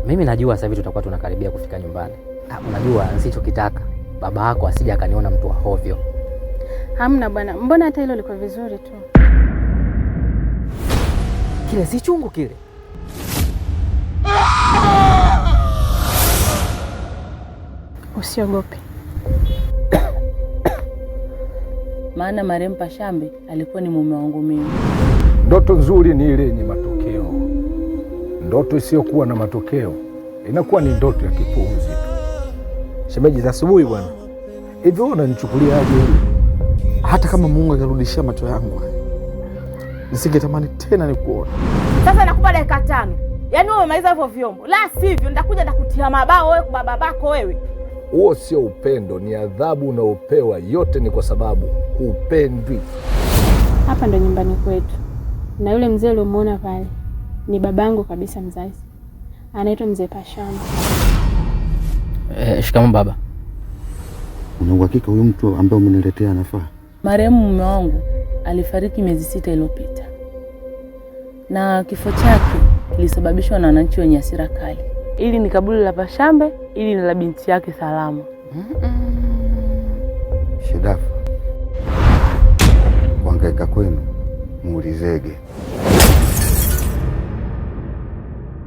Mimi najua sasa hivi tutakuwa tunakaribia kufika nyumbani. Ah, unajua nisichokitaka baba yako asije akaniona mtu wa hovyo. Hamna bwana, mbona hata hilo liko vizuri tu. Kile si chungu kile. Usiogope. Maana marehemu Pashambe alikuwa ni mume wangu mimi. Ndoto nzuri ni ile yenye matokeo. Ndoto isiyokuwa na matokeo inakuwa ni ndoto ya kipuuzi tu. Shemeji, za asubuhi bwana. Hivyo wewe unanichukuliaje? Hata kama Mungu angerudishia macho yangu haya, nisingetamani tena nikuona. Sasa nakupa dakika 5. Yaani wewe umemaliza hivyo vyombo, la sivyo nitakuja nitakutia mabao wewe kwa babako wewe. Huo sio upendo, ni adhabu unaopewa. Yote ni kwa sababu hupendwi. Hapa ndo nyumbani kwetu, na yule mzee uliomuona pale ni babangu kabisa mzazi, anaitwa Mzee Pashamba. Shikamoo baba. Una uhakika huyu mtu ambaye umeniletea anafaa? Marehemu mume wangu alifariki miezi 6 iliyopita, na kifo chake kilisababishwa na wananchi wenye hasira kali. Ili ni kaburi la Pashambe, ili ni la binti yake Salama. Shedafa, kuhangaika kwenu muulizege.